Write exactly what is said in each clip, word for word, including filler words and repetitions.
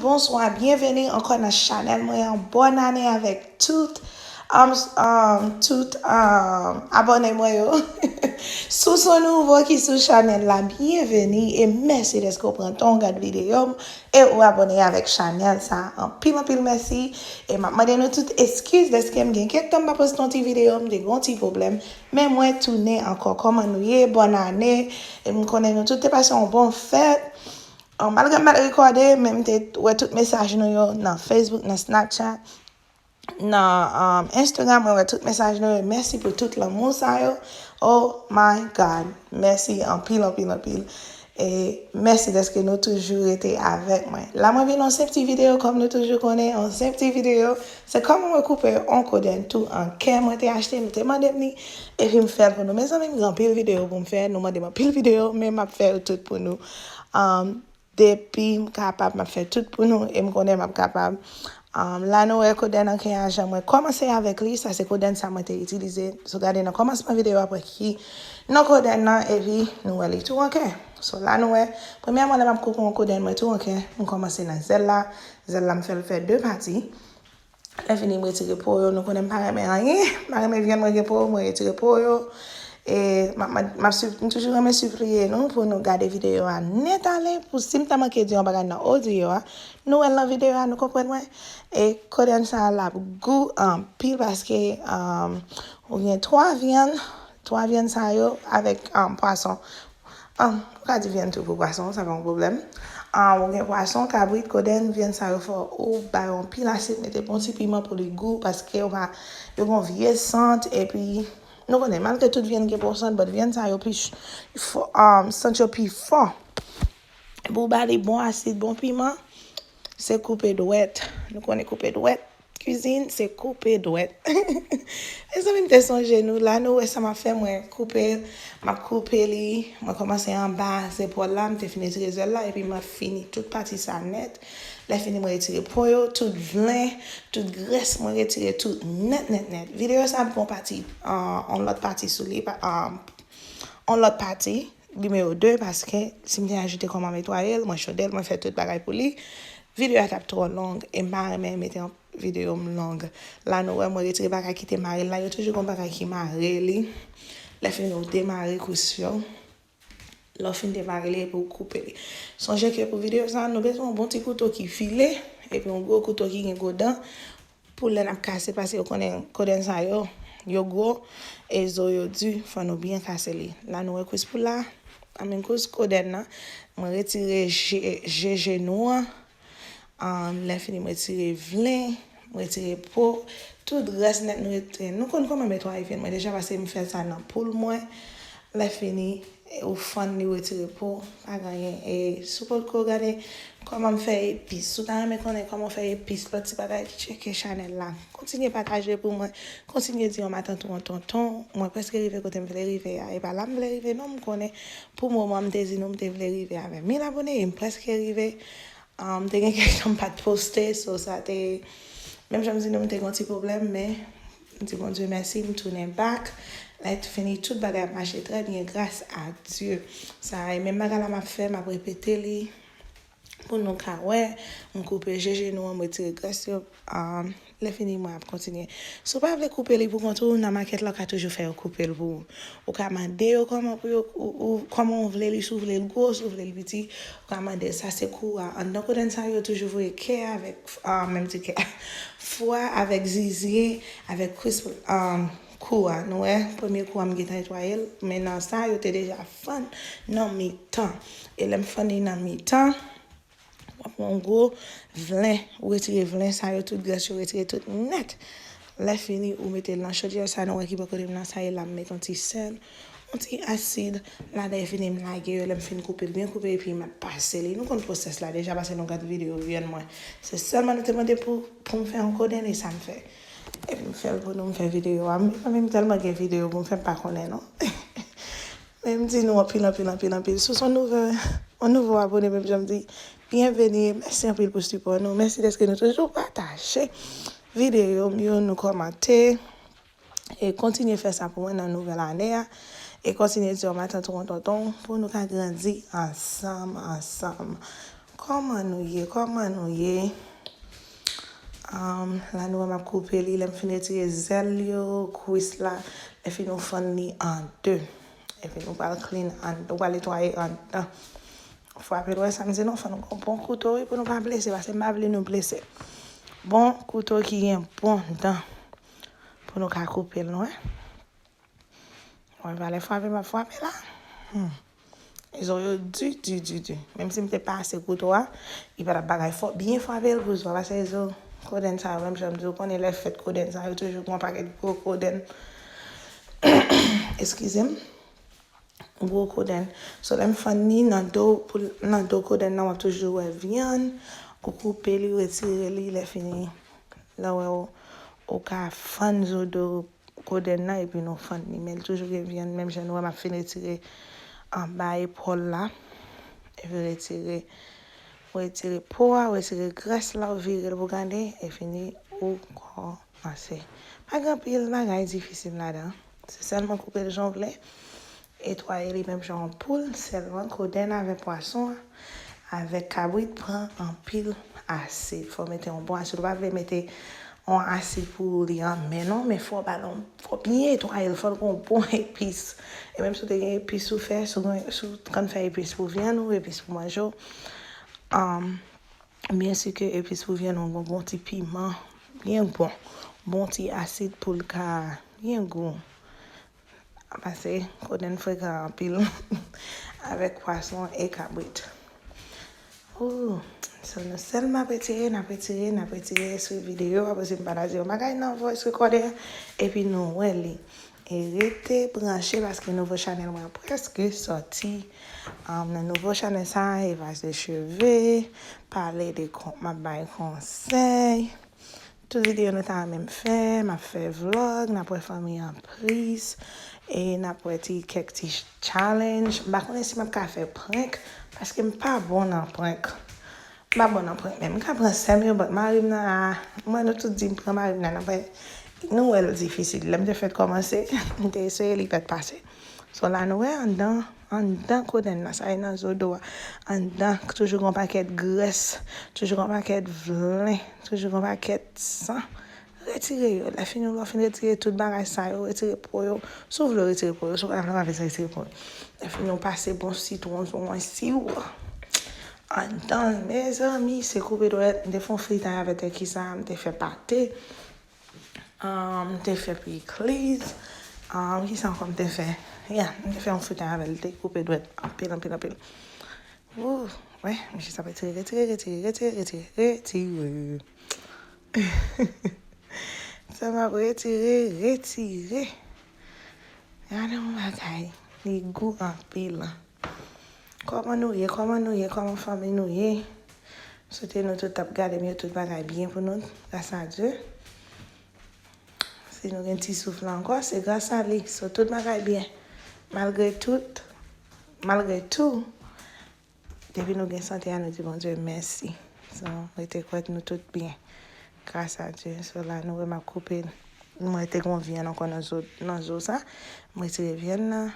Bonswa, byenveni ankò nan chanèl mwen an. Bòn ane avèk tout, um, um, tout um, abòne mwen yo. Si w se yon nouvo ki sou chanèl la, byenveni e mèsi dèske w pran tan w gad videyo m e ou abòne avèk chanèl sa. Anpil, anpil mèsi. E m ap mande nou tout eskiz dèske m gen kèk tan m pa poste yon ti videyo, m te gen yon ti pwoblèm. Men mwen tounen ankò. Kòman nou ye? Bòn ane. E m konnen nou tout te pase yon bon fèt. An, malgre m pa t rekòde, men m te wè tout mesaj nou yo nan Facebook, nan Snapchat, nan um, Instagram, mwen wè tout mesaj nou yo. Mèsi pou tout lanmou sa yo. Oh my God. Mèsi anpil, anpil, anpil. E mèsi dèske nou toujou rete avèk mwen. La, mwen vin yon senp ti videyo, kòm nou toujou konnen, yon senp ti videyo. Se kòman mwen koupe yon kodenn tou an kè mwen te achte, nou te mande m li. Epi m fè l pou nou. Mezanmi, m gen anpil videyo pou m fè. Nou mande m anpil videyo, men m ap fè yo tout pou nou. Um, depi m kapab, m ap fè tout pou nou e m konnen m ap kapab. Um, la nou wè kodenn an kè a jan mwen kòmanse avèk li. Sa se kodenn sa mwen te itilize. Si w gade nan kòmansman videyo a, w ap wè ki non kodenn nan epi nou wè li tou an kè. So la nou wè, premyèman lè m ap koupe yon kodenn mwen tou an kè, m kòmanse nan zèl la. Zèl la m fè l fè de pati. Lè fini m retire po yo, nou konnen m pa renmen anyen, m pa renmen vyann mwen gen po, mwen retire po yo. E m ap, m ap, m ap sup-, m toujou renmen sipliye nou pou nou gade videyo a nèt ale, pou si m ta manke di yon bagay nan odiyo a, nou wè l nan videyo a, nou konprann mwen. E kodenn sa a l ap gou anpil paske um, ou gen twa vyann, twa vyann sa yo avèk um, pwason. Ah, ou ka di vyann tou pou pwason, sa pa yon pwoblèm. Ah, ou gen pwason, kabrit, kodenn, vyann sa yo fò ou ba yo anpil asid, mete bon ti piman pou li gou, paske yo ka, yo gen vye sant, epi nou konnen, malgre tout vyann gen bon sant, but vyann sa yo pi ch-, fò, ah, sant yo pi fò. Pou ba li bon asid, bon piman, se koupe dwèt. Nou konnen koupe dwèt. Kwizin se koupe dwèt. Mezanmi, m te sonje nou. La nou wè sa m ap fè, mwen koupe l. M ap koupe li. Mwen kòmanse anba zepòl la, m te fin retire zèl la, epi m ap fini tout pati sa nèt. Lè fini, mwen retire po yo, tout vlen, tout grès, mwen retire tout nèt, nèt, nèt. Videyo sa ap gen yon pati, ah, yon lòt pati sou li, pa, ah, yon lòt pati. Nimewo de, paske si m te ajoute kòman netwaye l, mwen chode l, mwen fè tout bagay pou li. Videyo a t ap twò long, e m pa renmen mete yon videyo m long. La nou wè mwen retire bagay ki te mare l la, yo toujou gen bagay ki mare li. Lè fini ou demare kous yo. Lè w fin demare li epi w koupe li. Sonje ke pou videyo sa, nou bezwen yon bon ti kouto ki file, epi yon gwo kouto ki gen gwo dan. Pou lè n ap kase, paske yo konnen kodenn sa yo, yo gwo, e zo yo di, fò nou byen kase li. La nou wè kwis poul la, I mean kwis kodenn nan, mwen retire je, je jenou an, um, lè fini mwen retire vlen, mwen retire po, tout grès nèt nou retire. Nou konn kòman netwaye vyann, mwen deja pase m fè sa nan poul mwen, lè fini, ou fann li, ou retire po, pa gen anyen. E si w potko gade kòman m fè epis, si w ta renmen konnen kòman w fè epis, lòt ti bagay, tcheke chanèl la. Kontinye pataje pou mwen, kontinye di yon matant ou yon tonton. Mwen prèske rive kote m vle rive a. E pa la m vle rive non, m konnen pou moman m te di nou m te vle rive avè mil abòne e m prèske rive. Ah, m te gen kèk tan m pa t poste, so sa te, menm jan m di nou m te gen yon ti pwoblèm, men m di Bondye mèsi, m tounen back. Lè fini, tout bagay ap mache trè byen, gras a Dye. Sa e menm bagay la m ap fè, m ap repete li pou nou ka wè. M koupe je jenou an, m retire grès yo. Ah, lè fini, mwen ap kontinye. Si w pa vle koupe li pou kont ou, nan makèt la, w ka toujou fè yo koupe l pou ou. Ou ka mande yo kòman pou yo, ou, ou, kòman w vle li, si w vle l gwo, si w vle l piti, ou ka mande. Sa se kou a. Anndan kodenn sa yo toujou voye kè avèk, ah, menm ti kè, fwa avèk zizye, avèk kwis, ah, kou a. Nou wè, premye kou a m gentan netwaye l, men nan sa yo te deja fann nan mitan. E lè m fann li nan mitan, w ap wè yon gwo vlen, ou retire vlen sa yo, tout grès yo retire tout nèt. Lè fini, ou mete l nan chodyè sa, nou wè ki bò kote m nan, sa e la m met yon ti sèl, yon ti asid ladan, e fini m lage yo, lè m fin koupe l byen koupe, epi m ap pase li. Nou konn pwosès la deja, paske nou gad videyo vyann mwen. Se sèlman nou te mande pou, pou m fè yon kodenn, e sa m fè. Epi m fè l pou nou, m fè videyo a. Men, men m tèlman gen videyo pou m fè, m pa konnen non. Men m di nou anpil, anpil, anpil, anpil. Si w se yon nouvo, yon nouvo abòne, menm jan m di, byenveni, mèsi anpil pou sipò nou. Mèsi dèske nou toujou pataje videyo m yo, nou kòmante. E kontinye fè sa pou mwen nan nouvèl ane a. E kontinye di yon matant ou yon tonton pou nou ka grandi ansanm, ansanm. Kòman nou ye? Kòman nou ye? Um, la nou wè m ap koupe li. Lè m fin retire zèl yo, kwis la, lè fini ou fann li an de. Epi nou pral clean an, ou pral netwaye andan. Frape l, wè sa m di nou, fò nou gon bon kouto wi pou nou pa blese, paske m pa vle nou blese. Bon kouto ki gen bon dan pou nou ka koupe l, nou wè. Mwen pa lè frape m ap frape la. Hmm. Zo yo di, di, di, di. Menm si m te pase kouto a, li pa t ap bagay fò. Byen frape l pou zo a, paske zo kodenn sa yo, menm jan m di w, konnen lè fèt kodenn sa yo, toujou gon pakèt gwo kodenn. Eskize m. Gwo kodenn. So, lè m fann li nan do, pou, nan do kodenn nan, w ap toujou wè vyann. Ou koupe li, ou retire li, lè fini. Lè w wè ou, ou ka fann zo do kodenn nan epi nou fann li. Men l toujou gen vyann, menm jan nou wè m ap fin retire anba epòl la. Epi retire, ou retire po a, ou retire grès la, ou vire l pou gade, e fini ou kòmanse. Pa gen anpil bagay difisil ladan. Se sèlman koupe l jan w vle. Netwaye li menm jan yon poul, sèlman kodenn avèk pwason an, avèk kabrit pran anpil asid. Fò w mete yon bon asid. Ou pa vle mete yon asid pou li anmè non, men fò w ba l yon, fò w byen netwaye l, fò l gon bon epis. E menm si w te gen epis ou fè, si w gen, si w konn fè epis pou vyann ou, epis pou manje w, um, byen si ke epis pou vyann ou gon bon ti piman, byen bon, bon ti asid pou l ka byen gou. Paske kodenn frekan anpil avèk pwason e kabrit. Ooh, so nou sèlman ap retire, n ap retire, n ap retire sou videyo a, pou si m pa ta di yon bagay nan voice recorder, epi nou wè li. E rete branche paske nouvo chanèl mwen prèske sòti. Um, nan nouvo chanèl sa, evase de cheve, pale de kon-, m ap bay konsèy. Tout videyo nou ta renmen m fè, m ap fè vlog, n ap wè fanmi an plis, e n ap wè ti kèk ti challenge. M pa konnen si m ap ka fè prank, paske m pa bon nan prank. M pa bon nan prank, men m ka pran sè m yo, but mari m nan, a, mwen nou tout di m pran mari m nan, n ap wè, nou wè l difisil. Lè m te fèk kòmanse, m te eseye, li pèt pase. So la nou wè anndan, anndan kodenn nan, sa e nan zo do a. Anndan, toujou gon pakèt grès, toujou gon pakèt vlen, toujou gon pakèt san. Retire yo. Lè fini, lè w fin retire tout bagay sa yo, retire po yo. Si w vle w retire po yo, si w pa vle w pa vle retire po yo. Lè fini, w pase bon sitwon sou yon siwo. Anndan, mezanmi, se koupe dwèt. M te fè yon fritay avèk tèkisa, m te fè pate. Um, m te fè pikliz. Um, kisa ankò m te fè? Ya, m te fè yon fritay avè l, te koupe dwèt anpil, anpil, anpil. Ooh, wè, m jis ap retire, retire, retire, retire, retire, retire. Sa m ap retire, retire. Gade yon bagay, li gou anpil. Kòman nou ye? Kòman nou ye? Kòman fanmi nou ye? Swete nou tout ap gade m yo, tout bagay byen pou nou, gras a Dye. Si nou gen ti souf la ankò, se gras a li. So, tout bagay byen. Malgre tout, malgre tou, depi nou gen sante a, nou di Bondye mèsi. So, rete kwè nou tout byen. Gras a Dye. So, la, nou wè m ap koupe. Mwen te gon vyann ankò nan zo, nan zo sa. M retire vyann nan.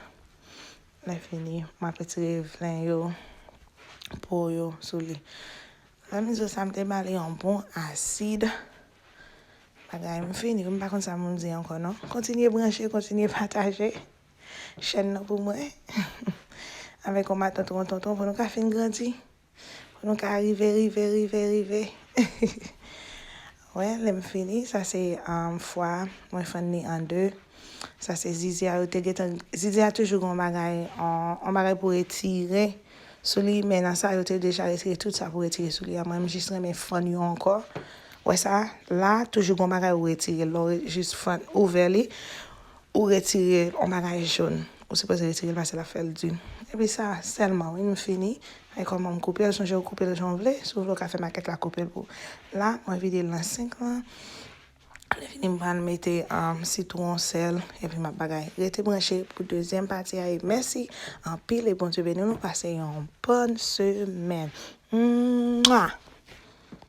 Lè fini, m ap retire vlen yo, po yo sou li. Zanmi, zo sa m te ba li yon bon asid. Bagay m fini, m pa konn sa pou m di ankò non. Kontinye branche, kontinye pataje chèn nan pou mwen. Avèk yon matant ou yon tonton pou nou ka fin grandi. Pou nou ka rive, rive, rive, rive. Wè, lè m fini, sa se, um, fwa, mwen fann li an de. Sa se zizi a, yo te gentan, zizi a toujou gon bagay, on, on bagay pou retire sou li, men nan sa, yo te deja retire tout sa pou retire sou li a. Mwen, m jis renmen fann yo ankò. Wè sa, la, toujou gon bagay ou retire. Lè w re-, jis fann, ouvè li, ou retire on bagay jòn. Ou sipoze retire l paske l ap fè l di. Epi sa sèlman, wi, m fini. E kòman m koupe l, sonje ou koupe l jan w vle. Si w vle, ou ka fè makèt la koupe l pou ou. La, mwen vide l nan senk lan. Lè fini, m pral mete, um, sitwon, sèl, epi m ap bagay. Rete branche pou dezyèm pati a. E mèsi anpil e Bondye beni nou. Pase yon bòn semèn. Mwa!